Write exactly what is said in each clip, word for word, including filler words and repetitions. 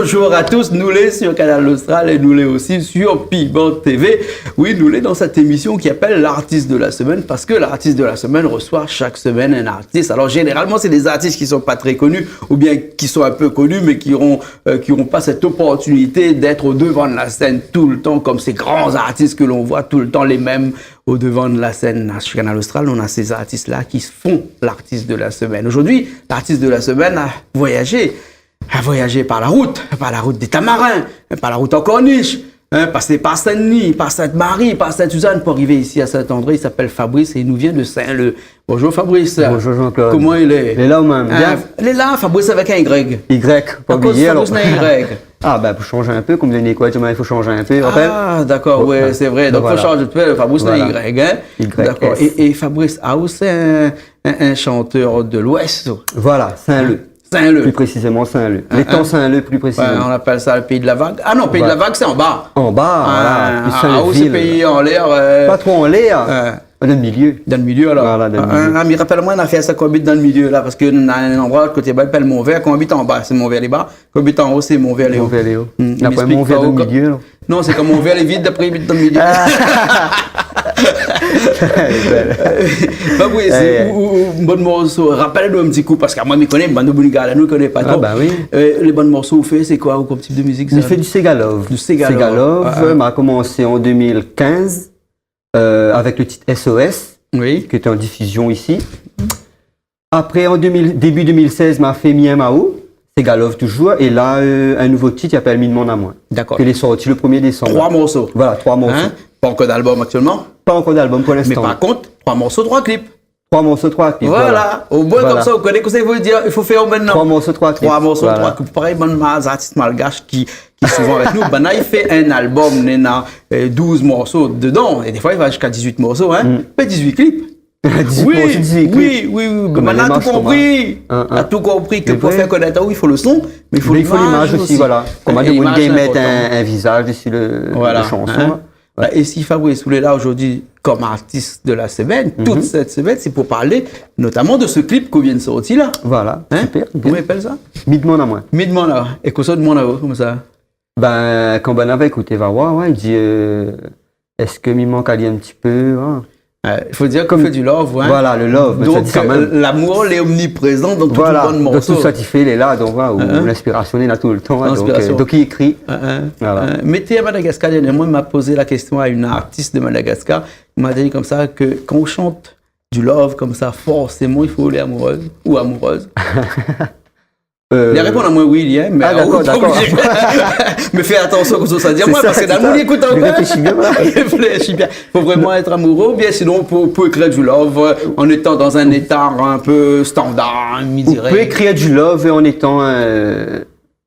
Bonjour à tous, nou lé sur Kanal Austral é nou lé osi sur Piment TV. Oui, nou lé dan sèt émisyon ki apèl L'artiste de la semaine, parske l'artiste de la semaine reçoit chaque semaine un artiste. Alors, généralement, c'est des artistes qui sont pas très connus ou bien qui sont un peu connus, mais qui auront, euh, qui auront pas cette opportunité d'être au devant de la scène tout le temps, comme ces grands artistes que l'on voit tout le temps, les mêmes au devant de la scène. Sur Kanal Austral, on a ces artistes-là qui font l'artiste de la semaine. Aujourd'hui, l'artiste de la semaine a voyagé, a voyagé par la route, par la route des Tamarins, par la route en Corniche, hein, passer par Saint-Denis, par Sainte-Marie, par Sainte-Suzanne pour arriver ici à Saint-André. Il s'appelle Fabrice et il nous vient de Saint-Leu. Bonjour Fabrice. Bonjour Jean-Claude. Koman i lé ? Lé la ou mèm ? Hein, bien. Lé la, Fabrice avèk un Y. Y, pa oublié alor. Akoz Fabrice na Y ? Ah, ben, pou shanj in pé, konm di Nicolas, i fo shanj in pé, rapèl. Ah, dakor, ouais, sé vré. Donk, fo shanj in pé, Fabrice na Y, hein. Y, S. Dakor. É, é Fabrice, ah, ou sé in, in, in shantèr de l'Ouest, ou ? Voilà, Saint-Leu. Saint-Leu. Plus précisément, Saint-Leu. Hein, hein. L'étang Saint-Leu, plus précisément. Ouais, on appelle ça le pays de la vague. Ah non, pays de la vague, c'est en bas. En bas, voilà. Puis Saint-Leu, ah, ou sé ville. Pays anlèr, euh, pas trop en l'air. Ouais. Dan le milieu. Dan le milieu, alor. Voilà, dan le milieu. Ah, ah, mi rapèl amoin, nou la fé sa, kan ou abit dan le milieu, la, parske néna in landroi koté ba, i apèl Montvert, kan ou abit anba, sé Montvert-lé-Ba, kan ou abit anlèr, sé Montvert-lé-O. Montvert-lé-O. Hmm, na poin Montvert dan le milieu, non ? Non, sé konm Montvert-lé-Vid, apré i abit dan le milieu. Ah. Fabrice, ou, ou, ou, bann morso, rapèl anou in ti kou, parske amoin, mi koné, bann de bouniga la, nou koné pa tro. Ah, ben oui. Euh, lé bann morso ou fé, sé koi, ou konm tip de mizik, sa ? Mi fé du séga love. Du séga love. Séga love, ah, ah. Ma komansé an deux mille quinze. Euh, avec le titre S O S, oui, qui était en diffusion ici. Après, en deux mille, début deux mille seize, ma fé Mi èm aou, séga love toujours, et là, euh, un nouveau titre qui s'appelle Mi demann amoin. D'accord. Qui est sorti le premier décembre. Trois morso. Voilà, trois morso. Hein ? Pa ankor d'album aktièlman ? Pa ankor d'album pour l'instant. Mé par kont, trois morso, trois clip. Trois morso, trois clip, voilà. Voilà. Omoin, konmsa, ou koné kosa i vé dir, i fo fé koméla. Trois morso, trois clip. Trois morso, voilà, trois clip. Parèy, bann ma-, artis malgash ki, ki souvan avèk nou, banna i fé in album, néna, euh, douze morso dedan, é défoi, i va ziska dizuit morso, hein. Mm. Fé dizuit clip. Dizuit morso, dizuit clip. Oui, oui, oui. Konm banna la démarsh, tout konpri. Hein, hein. La tout konpri ke pou fé konèt aou, i fo le son, mé i fo limaz osi. Mé i fo limaz osi, voilà. Konm bann moun i mèt in, in vizaz dési le, le shanson, hein. Voilà. Ouais. É si Fabrice, ou lé la zordi konm artis de la semèn, tout sèt semèn, sé pou parl notaman de se clip k'ou vien de sortir la. Voilà, super, bien. Hein ? Koman i apèl sa ? Mi demann amoin. Mi demann amoin. É kosa ou demann aou, konmsa ? Ben, kan banna va ékouté, va voir, ouais, i di, euh, èske mi mank ali in ti pé, hein ? Euh, i fo dir k'ou fé du love, hein. Voilà, le love, mé sa di kan mèm. Donk, euh, lamour lé omniprézan dan tout bann morso. Voilà, dan tout sak i fé, lé la, donk, voilà, ou l'inspirasion lé la toultan, hein, donk, euh, donk i ékri. Voilà. Euh, mé té a Madagascar dernièrman, ma poz la késtion a in artis de Madagascar. Ma di konmsa ke kan ou shant du love konmsa, forséman, i fo lé amourèz ou amourèz. Euh, li la réponn amoin oui, li, hein, mé... Ah, dakor, dakor. Mé fé atansion kosa ou sa di amoin, parske dan le moun i ékout ankor. Sé sa, sé sa. Réfléshi bien, voilà. Réfléshi bien. Fo vréman èt amouré, oubien sinon, pou, pou ékrir du love, euh, an étan dan in éta in pé standar, mi diré. Ou pé ékrir du love an étan, euh,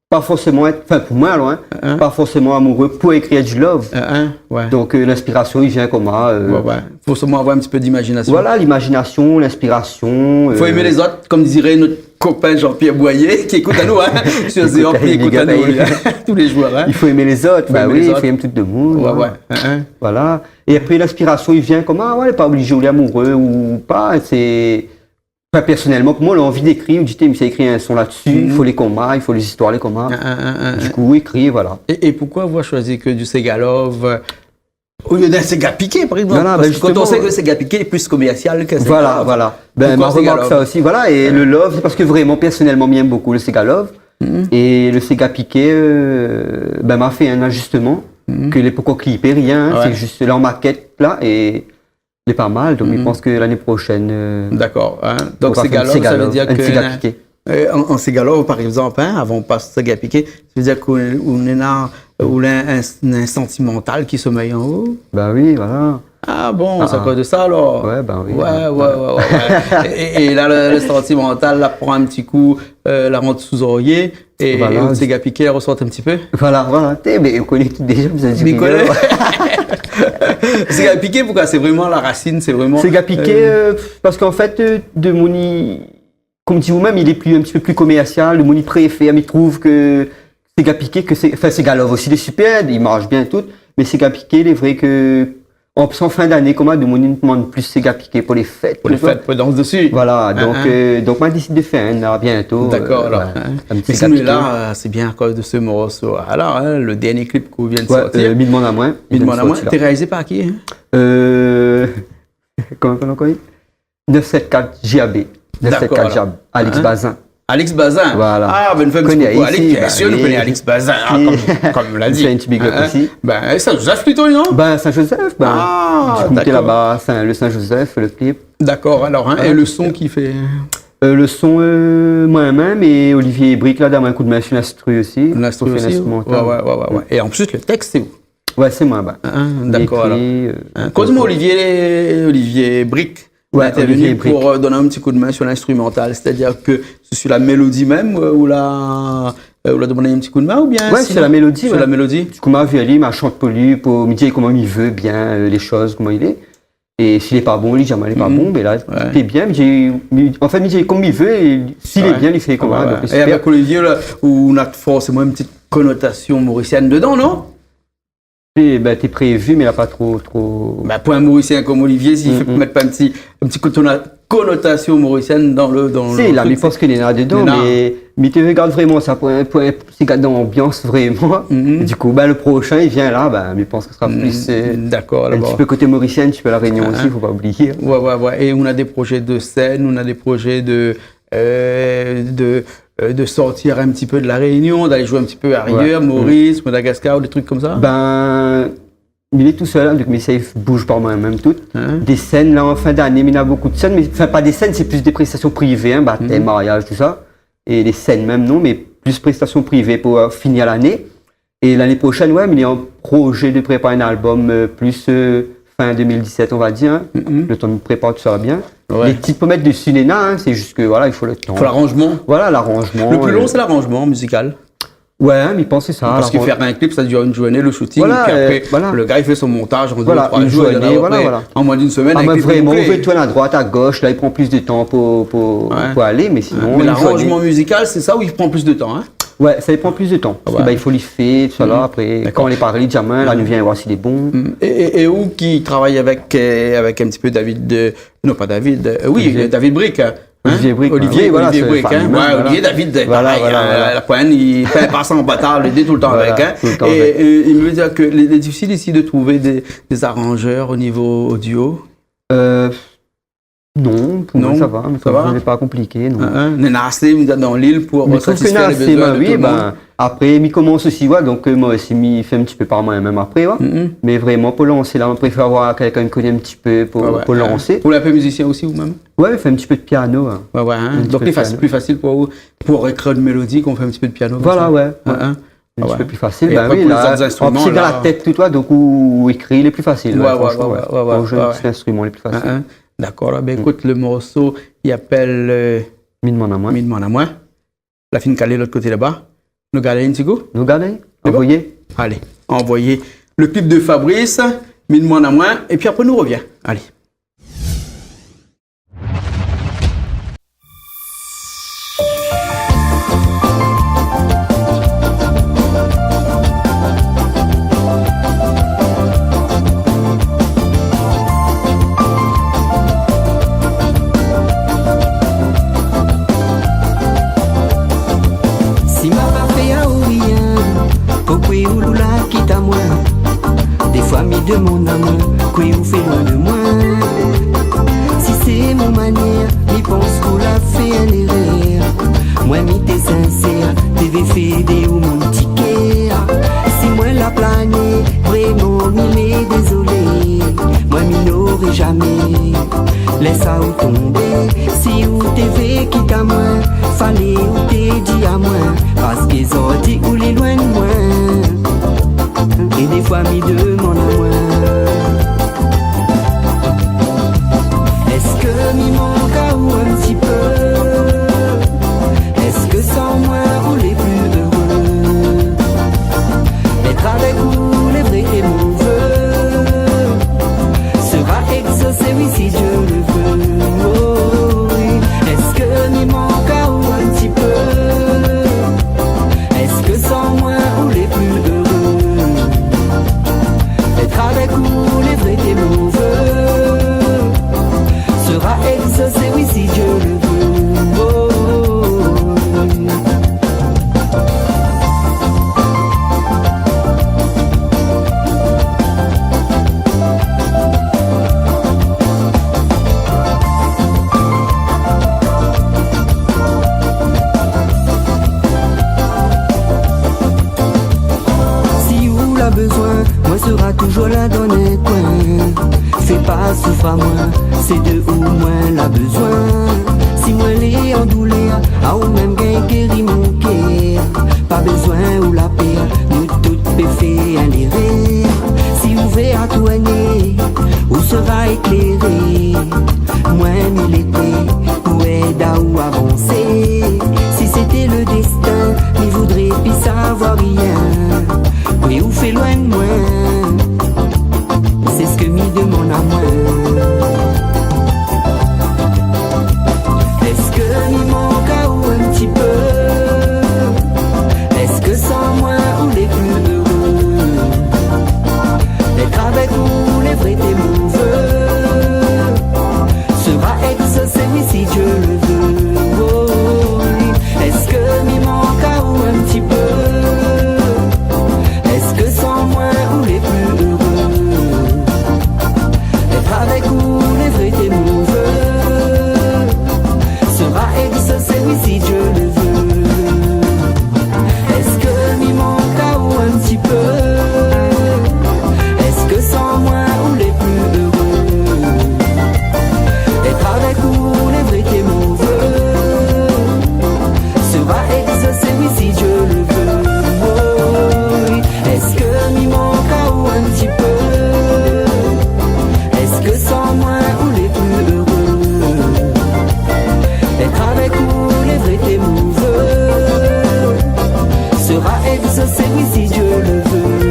pa forséman èt, anfin, pou moin, alor, hein, pa forséman amouré pou ékrir du love. Hein, ouais. Donk, euh, l'inspirasion i vien konmsa, euh, ouais, ouais. Fo solman avoir in ti pé d'imazinasion. Voilà, l'imazinasion, l'inspirasion, euh. Fo èm lézot, konm diré nout kopin Jean-Pierre Boyer, ki ékout anou, hein, sur Zéop, ki ékout anou, hein, tou lé zour, hein. I fo èm lézot, ben oui, i fo èm tout le moun, hein. Ouais, ouais. Hein, hein. Voilà. É apré, l'inspirasion i vien konmsa, ah ouais, pa oblizé ou lé amouré ou pa, sé, anfin, pèrsonèlman, pou moin, lanvi d'ékrir, ou di, té, mi sa ékri in son la-dsi, i fo lé konmsa, i fo lé zistoir lé konmsa. Hein, hein, hein. Du kou, ékri, voilà. É, é poukoi avoir shoizi ke du séga love, euh, olié d'in séga piké, par égzanp ? Non, non, ben, zisteman. Parske kan ou sé ke séga piké lé pli komèrsial ke séga love. Voilà, voilà. Poukoi séga love ? Ben, ma romark sa osi, voilà. É le love, sé parske vréman, pèrsonèlman, mi èm bokou le séga love. Mhm. É le séga piké, euh, ben, ma fé in azisteman, ke lé pankor klipé, rien, hein, sé zis la an makèt, la, é lé pa mal, donk mi pans ke lané proshèn, euh, nou va fé in séga love. Dakor, hein. Donk, séga love, sa vé dir ke, in séga piké. Euh, an, an séga love, par égzanp, hein, avan ou pas séga piké, sa vé dir ke ou, ou néna, ou néna in, in santimantal ki somèy an ou. Ben oui, voilà. Ah bon, sé akoz de sa, alor ? Ouais, ben oui. Ouais, ouais, ouais, ouais, ouais. É, é, é la, le, le santimantal, la pran in ti kou, euh, la rant sou zorié. É, voilà, é out séga piké i resort in ti pé. Voilà, voilà. Té, mé ou koné tout déza, ou sa di... Mi koné. Séga piké, poukoi ? Sé vréman la rasine, sé vréman, séga piké, euh, euh, parske an fèt, euh, de moun i, konm di ou mèm, lé pli, in ti pé pli komèrsial, le moun i préfèr, mi trouv ke séga piké, ke sé, anfin, séga love osi, lé super, i marsh bien tout, mé séga piké, lé vré ke an plis, an fin d'ané, koman, demoun i demann plis séga piké pou lé fèt, tout sa. Pou lé fèt, pou dans dési. Voilà, donk, euh, donk, ma désid de fé inn la bientô, euh, ouais. Dakor, alor. Mé si nou lé la, euh, sé bien akoz de se morso. Alor, hein, le dernié clip ke ou vien de sortir. Ouais, euh, Mi demann amoin. Mi demann amoin. Lé réalizé par ki, hein ? Euh, koman i apèl ankor ? Neuf sept quatre J A B. Neuf sept quatre J A B. Dakor, alor. Alix Bazin. Alix Bazin. Voilà. Ah, ben, nou fé in ti koukou Alix, bien sir, nou koné Alix Bazin, hein, konm, konm nou la di. Hein, hein. Fé in ti big up osi. Ben, Saint-Joseph plito, non ? Ben, Saint-Joseph, ben. Ah, dakor. Du coup, té laba, Saint-, le Saint-Joseph, le clip. Dakor, alor, hein, é le son, kisa i fé ? Euh, le son, euh, moin mèm, é Olivier Brick la donn amoin in koudmin su l'instru osi. L'instru osi, ouais, ouais, ouais, ouais. É an plis, le tèks, sé ou ? Ouais, sé moin, ben. Hein, hein, dakor, alor. Li ékri, euh, hein, koz amoin Olivier, Olivier Brick, ouais, Olivier Brick, la intervenu pou, euh, donn in ti koudmin su l'instrumental, sétadir ke sé su la mélodi mèm, euh, ou la, euh, ou la demann in ti koudmin, oubien sinon ? Ouais, sé la mélodi, ouais. Su la mélodi. Du coup, ma vi ali, ma shant pou li, pou, mi di koman mi vé bien, euh, lé shoz, koman i lé. É si lé pa bon, li di amoin lé pa bon, mé la, tout lé bien, mi di, mi, an fèt, mi di konm mi vé, é si lé bien, li fé konm sa, donk, mi éspèr. Ah ouais. É avèk Olivier, la, ou na forséman in ti konotasion morisièn dedan, non ? Eh ben, té prévi, mé la pa tro, tro. Ben, pou in Morisien konm Olivier, si i fé mèt pa in ti, in ti kono-, konotasion morisièn dan le, dan le truc. Si, la, mi pans ke néna dedan, mé, mé té rogard vréman sa pou in, pou in, si gard dan lanbians vréman. Du coup, ben, le proshin i vien la, ben, mi pans ke sra plis, euh, in ti pé koté morisien, in ti pé La Rényon osi, fo pa oublié. Ouais, ouais, ouais. É ou na dé projé de sèn, ou na dé projé de, euh, de, euh, de sortir in ti pé de La Rényon, d'alé zoué in ti pé ayèr, Moris, Madagaskar, ou dé truk konm sa ? Ben, mi lé tousèl, hein, donk mi éséy bouz par moin mèm tout. Hein ? Dé sèn, la, an fin d'ané, mi na bonpé de sèn, mé, anfin, pa dé sèn, sé plis dé préstasion privé, hein, batèm, mariaz, tout sa. É lé sèn mèm, non, mé plis préstasion privé pou, euh, finir l'ané. É l'ané proshèn, ouais, mi na in projé de prépar in album, euh, plis, euh, fin deux mille dix-sept, on va dire, hein. Le tan de prépar tout sa bien. Ouais. Lé tit pou mèt dési, néna, hein, sé zis ke, voilà, i fo le tan. Fo laranzman. Voilà, laranzman, euh. Le pli lon, sé laranzman mizikal. Ouais, hein, mi pans sé sa, laranzman. Parske fé in clip, sa i dir in zourné, le shooting, épi apré, le gars i fé son montaz an dé, troi zour, in zourné, voilà, voilà. An moin d'in semèn, in clip lé bouklé. Ah, mé vréman, ou vé tourn a droit, a gosh, la, i pran plis de tan pou, pou, pou alé, mé sinon, in zourné. Ouais. Mé laranzman mizikal, sé sa ou i pran plis de tan, hein ? Ouais, sa i pran plis de tan. Ah ouais. Parske, ben, i fo li fé, tout sa la, apré, kan lé paré, li di amoin, la, nou vien voir si lé bon. Dakor. É, é, é ou ki travay avèk, euh, avèk in ti pé David, euh, non, pa David, euh, oui, Olivier. David Brick, hein ? Olivier Brick, Olivier, ouais. Oui, voilà, Olivier Brick, hein ? Sé fami mèm, voilà. Ouais, Olivier, David, voilà, voilà, voilà. La poin, i pé pa san batar, lé dé toultan avèk, hein ? Voilà, toultan avèk. É, euh, i vé dir ke lé, lé difisil isi de trouv dé, dé aranzèr o nivo audio ? Euh, Non, pou moin, sa va, mé sa va. Sa lé pa konpliké, non. Hein, hein. Néna asé, mi di, dan lil pou satisfèr lé bézoin de tout le moun. Mi trouv ke néna asé, ben oui, ben, apré, mi komans osi, ouais, donk, euh, moin osi, mi fé in ti pé par moin mèm apré, ouais. Mé vréman, pou lansé, la, mi préfèr avoir kèlkin i koné in ti pé pou, pou lansé. Ouais, ouais, hein. Ou lé in pé mizisien osi, ou mèm ? Ouais, mi fé in ti pé de piano, hein. Ouais, ouais, hein. Donk, lé fasil, pli fasil pou ou, pou ékrir in mélodi, kan ou fé in ti pé de piano konm sa. Voilà, ouais, ouais. Hein, hein. In ti pé pli fasil, ben oui, la, an plis, dan la tèt, tout, ouais, donk ou, ou ékri, lé pli fasil, ouais, fransman, ouais. Ouais, ouais, ouais, ouais. Ou zoué in ti instriman, lé pli fasil. Hein, hein. Dakor, la, ben, ékout, le morso, i apèl, euh, Mi demann amoin. Mi demann amoin. La fine kalé lot koté laba. Nou gard in ti kou ? Nou gard. Sé bon ? Anvoyé. Alé, anvoyé. Le clip de Fabrice, Mi demann amoin, épi apré nou rovien. Alé. Si ma pa fé aou rien, poukoué ou lé la kit amoin ? Défoi mi demann amoin, koué ou fé loin de moin ? Si sé mon manièr, mi pans ou la fé in érèr. Moin mi té sinsèr, té vé fé édé ou mon ti kèr. Si moin la plané, vréman mi lé dézolé. Moin mi noré zamé lès aou tonbé. Si ou té vé kit amoin, falé ou té di amoin, parske zordi ou lé loin de moin. É défoi mi demann amoin, èske mi mank aou in ti pé ? Èske san moin ou lé pli éré ? Èt avèk ou lé vré é mon vé sra èksosé, oui, si Dieu le veut. Oh, oui. Èske mi mank aou in ti pé ? Èske san moin ou lé pli éré ? Èt avèk Jou la dann in koin, fé pa soufr amoin, sé de ou moin la bezoin. Si moin lé an doulèr, aou mèm gingn géri mon kèr. Pa bezoin ou la pèr, nou tout pé fé in lérèr. Si ou vé atourné, ou sra ékléré. Moin mi lé pré pou èd aou avansé. Si sété le déstin, mi voudré pi savoir rien. Wi, ou fé loin de moin. Sé sak mi demann amoin. Èske mi mank aou in ti pé? Èske san moin ou lé pli éré? Èt avèk ou lé vré té mon vé. Sra èksosé, wi, si Dieu le veut. Oh, wi. Èske mi mank aou in ti pé? Èske san moin ou lé pli éré? Èt avèk ou lé vré té mon vé. Sra èksosé, wi, si Dieu le veut. Èske mi mank aou in ti pé? Èske san moin ou lé pli éré? Èt avèk ou lé vré té mon vé. Sra èksosé, wi, si Dieu le veut. Oh, wi. Èske mi mank aou in ti pé? Èske san moin ou lé pli éré? Èt avèk ou lé vré té mon vé. Sra èksosé, wi, si Dieu le veut.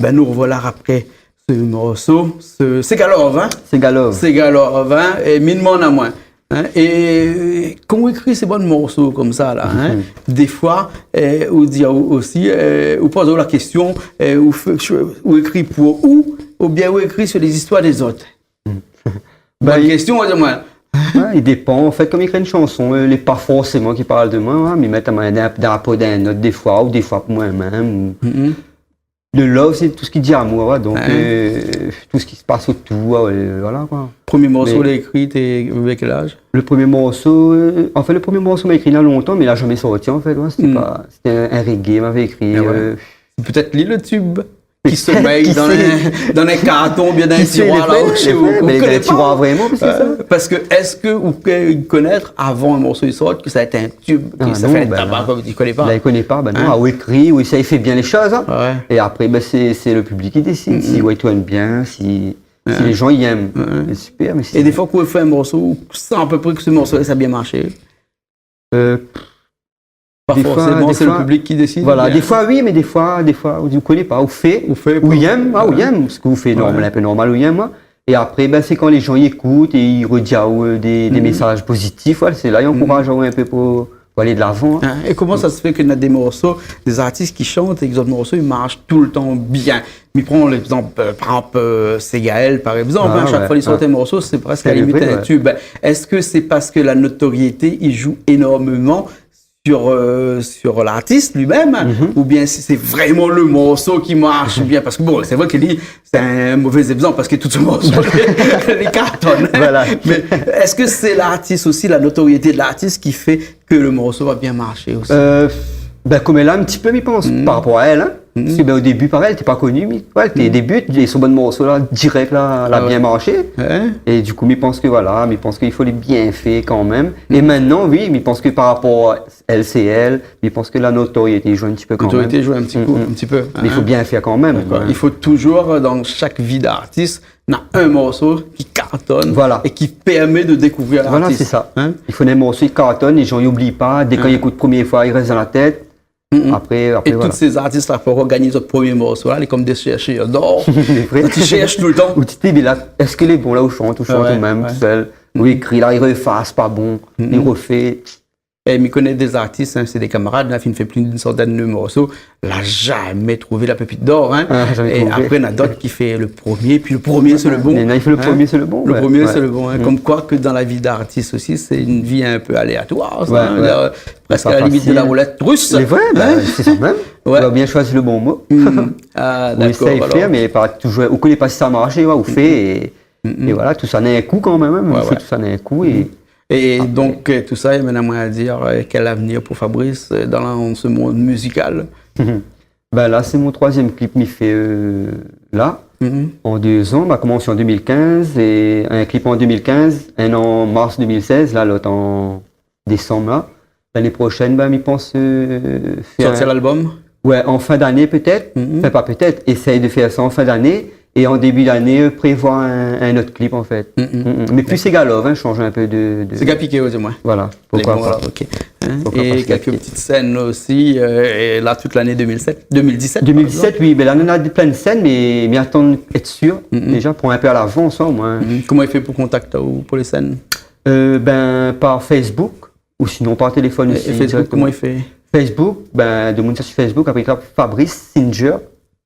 Bin, nou rovoila apré se morso, se, Séga Love, in? Séga Love. Séga Love, in? É mi demann amoin, in? É kan ou ékri se bann morso konmsa la, in? Défoi, é, ou di aou osi, é, ou poz aou la késtion, é, ou fé, ou ékri pou ou, oubien ou ékri su lé zistoir dé zot? Bone késtion, ou va dir amoin. Wé, i dépan. An fèt, kan mi ékri in shanson, eu, lé pa forséman ki parl de moin, in, mi mèt amoin dan, dan la po d'in not défoi, ou défoi pou moin mèm, ou de love, sé tout sak i di amour, wé, donk, eu, tout sak i pas otour, eu, voila, koi. Promié morso ou la ékri, té, ou avé kèl az? Le promié morso, eu, an fèt, le promié morso ma ékri na lontan, mé la zamé sorti, an fèt, wé, sété pa, sété in, in reggae, mavé ékri, eu, Sé pétèt li le tube ki somèy dan in, dan in karton oubien dan in tiroir la-o shé ou, ou koné pa. Mé dan in tiroir vréman, parske sa. Parske èske ou pé konèt avan in morso i sort ke sa va èt in tube, ke sa va fé in taba, koi, ou koné pa. A non, bin non. Bin, i koné pa, bin non. A, ou ékri, ou éséy fé bien lé shoz, in. Wé. É apré, bin, sé, sé le piblik ki désid si, wé, i tourn bien, si, si lé jan i èm. Wé. Sé super, mé... É défoi, kan ou fé in morso, ou san apépré ke se morso-la, sa va bien marshé? Eu, Pa forséman, sé le piblik ki désid, oubien? Défoi, défoi, voila, défoi wi, mé défoi, défoi, ou koné pa, ou fé, ou fé, ou i èm, a, ou i èm, sak ou fé normal, in pé normal, ou i èm, in. É apré, bin, sé kan lé jan i ékout é i redi aou, eu, dé, dé mésaz pozitif, wé, sé la i ankouraz aou in pé pou, pou alé de lavan, in. In, é koman sa se fé ke na dé morso, dé zartis ki shant é ke zot morso i marsh toultan bien? Mi pran légzanp, eu, par égzanp, eu, Ségaël, par égzanp, in, shak foi li sort in morso, sé prèsk a la limit in tube. Sé vré, wé. Èske sé parske la notoriété i zoué énormeman sur, eu, sur lartis li mèm, oubien si sé vréman le morso ki marsh bien? Parske bon, sé vré ke li, sé in mové égzanp, parske tout son morso li kartonn. Voila. Mé èske sé lartis osi, la notoriété de lartis ki fé ke le morso va bien marshé osi? Eu, bin, koméla, in ti pé, mi pans, par rapor a èl, in. Parske, bin, o débi, parèy, èl té pa koni, mé, wé, èl té début, é son bann morso la, dirèk la, la bien marshé. A wé. Wé. É du kou, mi pans ke, voila, mi pans ke i fo lé bien fé kan mèm. É mintnan, wi, mi pans ke par rapor a èl, sé èl, mi pans ke la notoriété i zoué in ti pé kan mèm. Notoriété i zoué in ti kou, in ti pé, in. Mé i fo bien fé kan mèm, in. Dakor. I fo touzour, eu, dan shak vi d'artis, na in morso ki kartonn é ki pèrmé de dékouvrir lartis. Voila, sé sa. In? I fo in morso ki kartonn, lé jan i oubli pa, dé kan i ékout promié foi, i rès dan la tèt. Apré, apré, voila. É tout sé zartis la, pou organiz zot promié morso la, lé kom dé shèrshèr d'or. Sé vré. Zot i shèrsh toultan. Ou té di, mé la, èske lé bon la, ou shant, ou shant ou mèm tousèl, ou ékri la, i refas, pa bon, i refé. É mi koné dé zartis, in, sé dé kamarad, la fine fé plis d'in santèn de morso, la zamé trouvé la pépit d'or, in. A, zamé trouvé. É apré, na d'ot ki fé le promié, pi le promié, sé le bon. Mé non, i fé le promié, sé le bon, wé. Le promié, sé le bon, in. Kom koi ke dan la vi d'artis osi, sé in vi in pé aléatoir, sa, in. Wé, wé. Prèsk a la limit de la roulèt ris. Sé pa fasil. Sé vré, bin, sé sa mèm. Wé. Ou la bien shoizi le bon mo. A, dakor, alor. Ou éséy fé, mé pa touzour, ou koné pa si sa marsh, wé, ou fé, é, é voila, tousa na in kou kan mèm, in. Wé, wé. Ou fé tousa na in kou, é É donk, euh, tout sa i amenn amoin a dir, euh, kèl avnir pou Fabrice, euh, dan se monn mizikal ? Bin la, sé mon troizièm klip mi fé, euh, la, an dé zan. Ma komansé an deux mille quinze, é in klip an deux mille quinze, inn an mars deux mille seize, la, lot an désanm, la. Lané proshèn, bin, mi pans, euh, fé in... Sortir lalbom ? Ouais, an fin d'ané pétèt. Anfin, pa pétèt, éséy fé sa an fin d'ané. É an débu d'ané, euh, prévoir in, in ot klip, an fèt. Mé pli séga love, in, shanj in pé de, de... Séga piké, ouais, di moin. Voilà, poukoi pa. Voilà, OK. É kèlk ti sèn osi, euh, é la, tout lané deux mille sept, deux mille dix-sept, par égzanp. Deux mille dix-sept, oui, bin la, nou na plin sèn, mé, mé atann èt sir, déza, pran in pé a lavans, in, omoin. Koman i fé pou kontakt aou pou lé sèn ? Euh, bin, par Facebook, ou sinon par téléfone osi, dirèkteman. É Facebook, koman i fé ? Facebook, bin, demoun sa sir Facebook, apré i tap Fabrice Singer.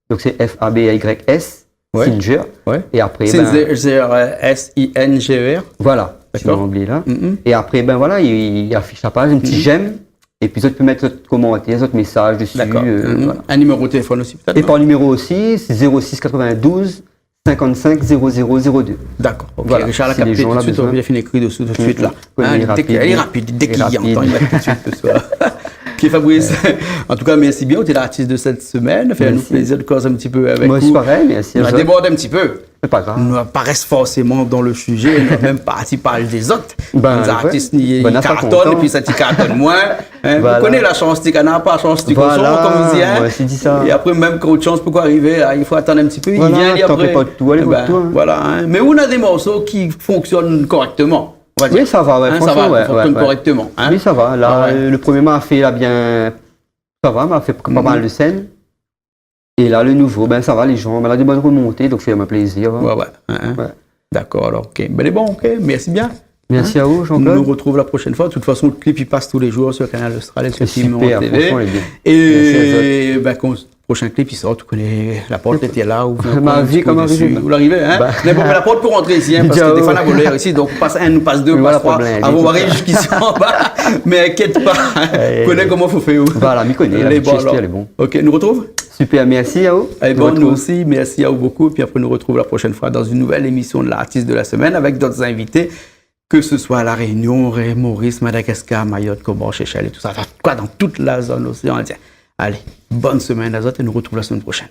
Donk sé F A B R Y S, Singer. Ouais. É apré, Singer, bin, euh, S I N G E R. Voilà, si ou oubli la. É apré, bin voilà, i, i afish la paz, in ti j'aime. É pi zot i pé mèt zot komantèr, zot mésaz dési, euh, voilà. Dakor. In niméro téléfone osi, pétèt, non ? É par niméro osi, sé zéro six quatre-vingt-douze cinquante-cinq zéro zéro zéro deux. Dakor, OK. Voilà, Richard la kapté tout suit, ou la fine ékri désou tout suit la. Oui, lé rapid. Dé k'i antann, li mèt tout suit désou. OK, Fabrice, an tou ka, mèrsi bien, ou té lartis de sèt semèn. Fé anou plézir de koz in ti pé avèk ou. Moin osi, parèy, mèrsi azot. Nou la débord in ti pé. Sé pa grav. Nou la pa rès forséman dan le sizé, nou la mèm parti parl dé zot. Bin, ouais. Bann zartis i kartonn, épi sa i kartonn moin. Hein, voilà. Ou koné la shans ti kanar, pa shans ti koshon, konm i di, hein. Voilà, moin osi mi di sa. É apré, mèm kan ou shans, poukoi arivé la, i fo atann in ti pé, i vien, li, apré. Voilà, tanpri pa tout, alé, hein. Voilà, hein. Mé ou na dé morso ki fonksyonn korèkteman, on va dir. Oui, sa va, ouais, fransman, sa va, ouais, i fonksyonn korèkteman, hein. Oui, sa va. La, euh, le promié ma fé la bien, sa va, ma fé pa mal de sèn. É la, le nouvo, bin, sa va, lé jan, bin, la dé bone remonté, donk fé amoin plézir, hein. Ouais, ouais, hein, hein. Ouais. Dakor, alor, OK. Bin, lé bon, OK, mèrsi bien. Mèrsi aou, Jean-Claude. Nou artrouv la proshèn foi. De tout fason, le klip i pas tou lé jour sur Kanal Austral é sur Piment T V. Lé super, fransman, lé bien. Mèrsi azot. É bin, kan le proshin klip i sort, ou koné, la port lété la, ou vien pran in ti kou dési. Ou arivé, hein. Bin. Mé bon, la port pou rant isi, hein, parske défoi na volèr isi, donk ou pas inn, ou pas dé, ou pas troi, avan ou ariv ziska anba. Mé inkièt pa, hein. Ou koné koman fo fé, ou. Voilà, mi koné, labitid, lé bon. OK, nou artrouv ? Super, mèrsi aou. É bin, nou osi, mèrsi aou bokou. Épi apré, nou artrouv la proshèn foi dan in nouvèl émisyon de L'artiste de la semaine avèk dot zinvité, ke se soi a La Rényon, Maurice, Madagaskar, Mayotte, Comores, Seychelles é tout sa. Anfin, koi, dan tout la zone oséan Indien. Alé, bone semèn azot é nou artrouv la semèn proshèn.